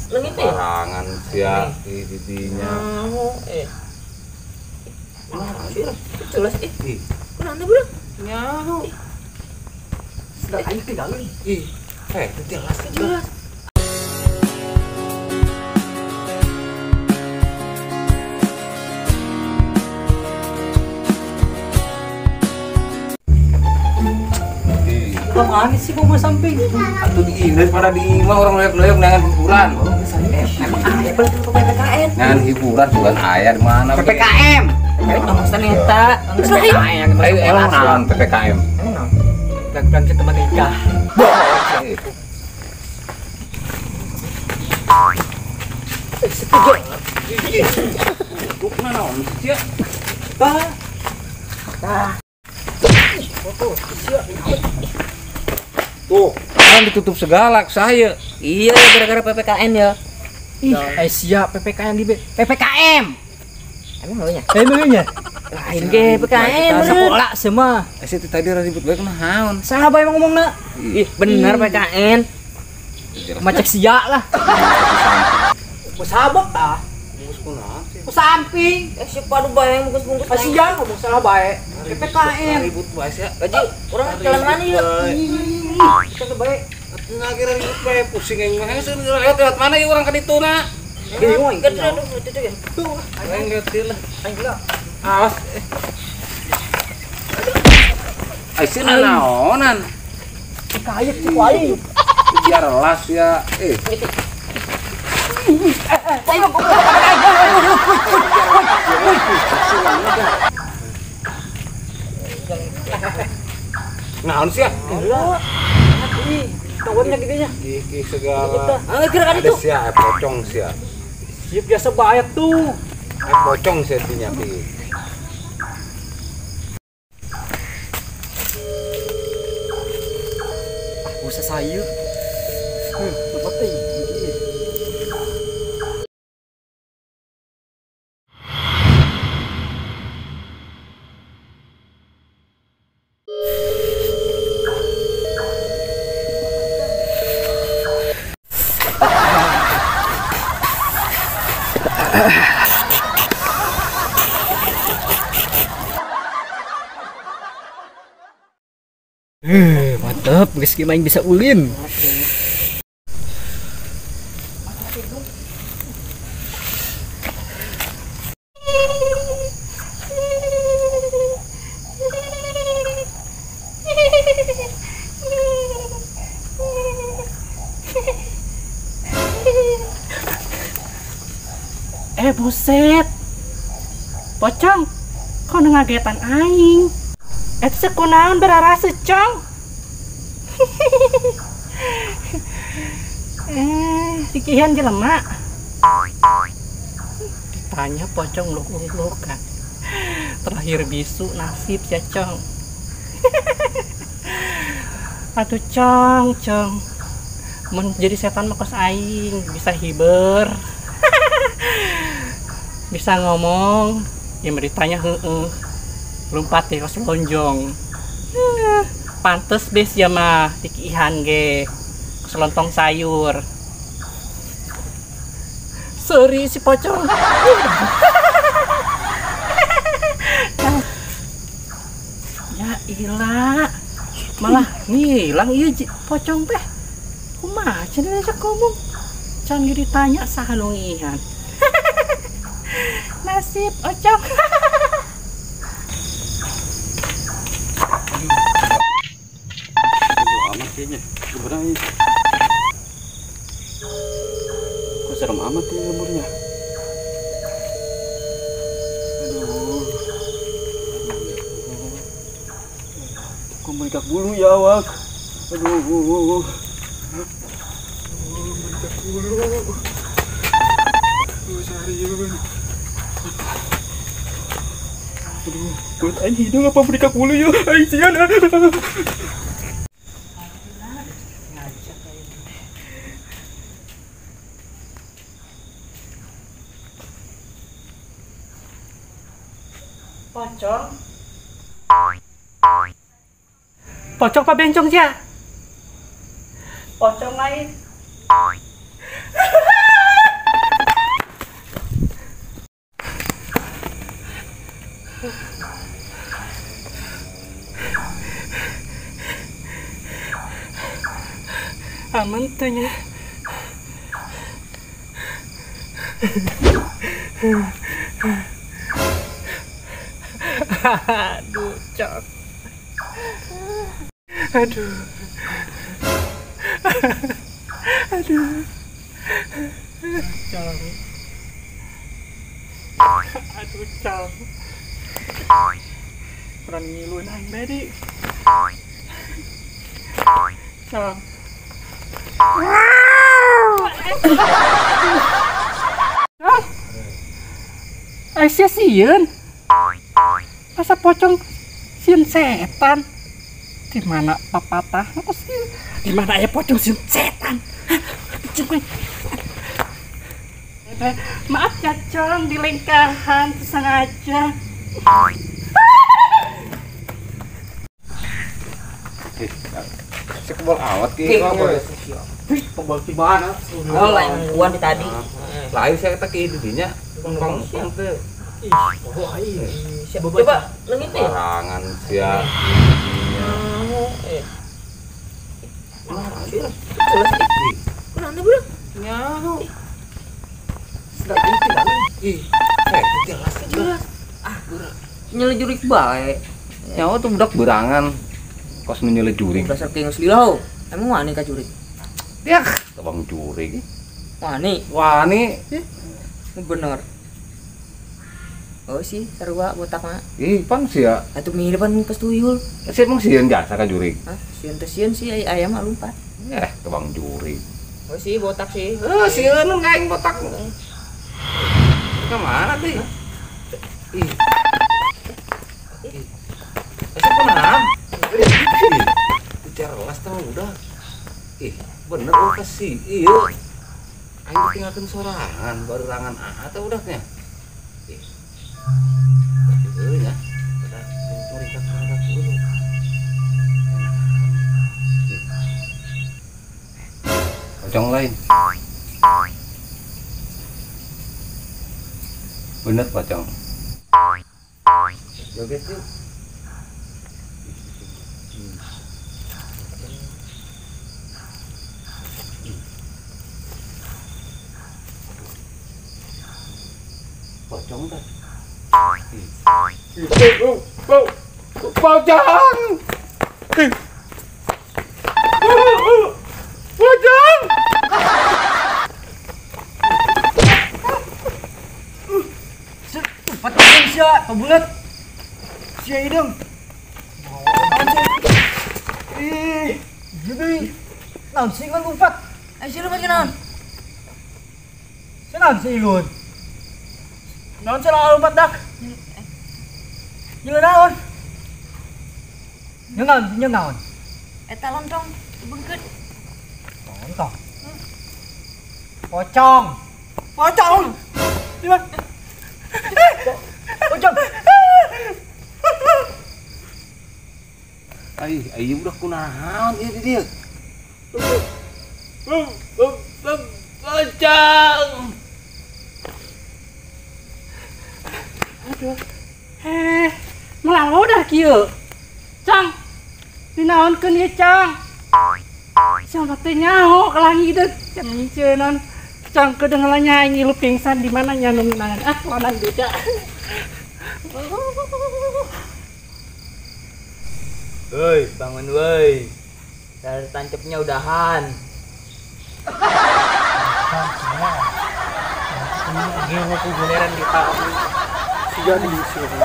Leungit teh. Barangan sia di didinya. Jelas ih. Kunaon teh budak? Nyaho. Sedang aing teh gaul. Ih. Jelas jelas. Kemana sih mau samping? Atau di Inggris pada di imah orang loyok-loyok nangan hiburan. Emang ayah balik ke PPKN? Nangan hiburan bukan ayah di mana? PPKM. Maksudnya eta. PPKM. Ayo emang naon PPKM? Emang naon? Bulan kita menikah. Setuju. Duk naon sih? Tah. Tah. Tuh, kan ditutup segala saya. Iya, gara-gara PPKN ya. Ih, siap PPKN di PPKM. Emang lo nya? Emang nya? Lain ge PPKN sekolah semua. Sih tadi ribut bae kunaon? Saha bae ngomongna? Ih, bener PKN. Macek sia lah. Sabok tah. Ku samping. Si padu bae yang bungkus-bungkus. Kasihan ngomong salah bae. PPKN ribut bae sia. Gaji, urang jalan mana yuk? Kita bae. Atuh kira ribut bae pusing aing mah. Geus lewat mana ieu urang ka ditu na? Bingung aing. Tuh, aing lewat dieu lah. Aing lah. Awas. Ai sieun naonan? Kayak cek aing. Biar las ya. Naon sih ya? Kawannya gedenya. Gigi segala. Kira ada sia, pocong sia. Siap biasa bayar tuh. Pocong sia dinya pi. Usah sayur. Lebat euy. Mantap, guys, gimana bisa ulin. Buset. Pocong, kau ngagetan aing. Eta sekunaon berarasa, Cong? Dikihan jelema. Ditanya pocong luk-lukan. Terakhir bisu nasib ya, Cong. Aduh, Cong, Cong. Mun jadi setan mah kos aing, bisa hiber. Bisa ngomong, ya ditanya heeh. Lompat deh kos lonjong. Pantes bes ya mah dikihan ge. Kos lontong sayur. Sorry si pocong. Ya ilah. Malah ngilang ieu pocong teh. Kumaha cenah diajak ngomong? Can ditanya saha nu ngihan. Nasib ocong. Amat kayaknya. Gimana ini? Kok serem amat ya lemburnya? Aduh. Kok merikak bulu ya awak? Aduh. Merikak bulu. Aduh, seharian. Aduh, buat aing hidung apa merikak bulu ya? Aing sian. Pocong. Pocong apa bencong sia? Pocong lain. Aman tuh nya. Aduh, cok. Aduh. Aduh. Cok. Aduh, cok. Kurang ngiluin aing bedi. Cok. Aisyah sieun. Masa pocong sieun setan? Di mana papatah? Aku sieun. Di mana aya pocong sieun setan? Maaf ya, Cong, di lengkahan sengaja. Kebol awat ki. Kebol di mana? Oh, lain gua di tadi. Lain saya kata ki di dinya. Numpang teh. Ih, oh iya. Coba leungit nih. Barangan sia. Kunaon budak? Nyaho. Sedap ini dalam. Ih, jelas jelas. Ah, nyelejurik bae. Nyaho tuh budak berangan. Kos nyelejurik. Dasar kayak geus lila. Emang wani ka jurik? Yah, tabang jurik. Wani. Wani. Bener. Oh sih, sarua botak mah. Ih, pan sia. Atuh mirip pan pas tuyul. Sia emang sieun jasa ka jurik. Hah, sieun teh sieun sih ayam mah lumpat. Tabang jurik. Oh sih, botak sih. Heuh, sieun aing botak. Ka mana teh? Ih. Ih. Asa kunaon? Ih, jelas tah udah. Ih, bener oh kasih. Iya. Aing ditinggalkeun sorangan, barurangan aa teh udaknya. Ih. Heuh nya. Pada muringkak muringkak dulu. Pocong lain. Bener pocong. Joget yuk. Pocong dah. Pocong. Pocong. Patah sia, pabulat. Sia hidung. Ih, jadi naon sih kan lompat? Sia lompat ke naon? Sia naon sih ilun? Naon sih lompat dak? Nyelun naon? Nyelun naon? Naon? Eta lontong bengkeut. Lontong. Pocong. Pocong. Di mana? Pocong. Ai, ai udah kunaon ieu di dieu. Pocong. Aduh. Melawo dah kieu. Cang. Dinaonkeun ieu, Cang? Siapa teh nyaho kalangi deuk. Cang nyeunan. Cang kedengelan nyanyi lu pingsan di mana nya nu ngeunangan. Ah, lawan beda. Woi, bangun woi. Dari tancapnya udahan. Ini aku guleran di tahu. Siga di sini.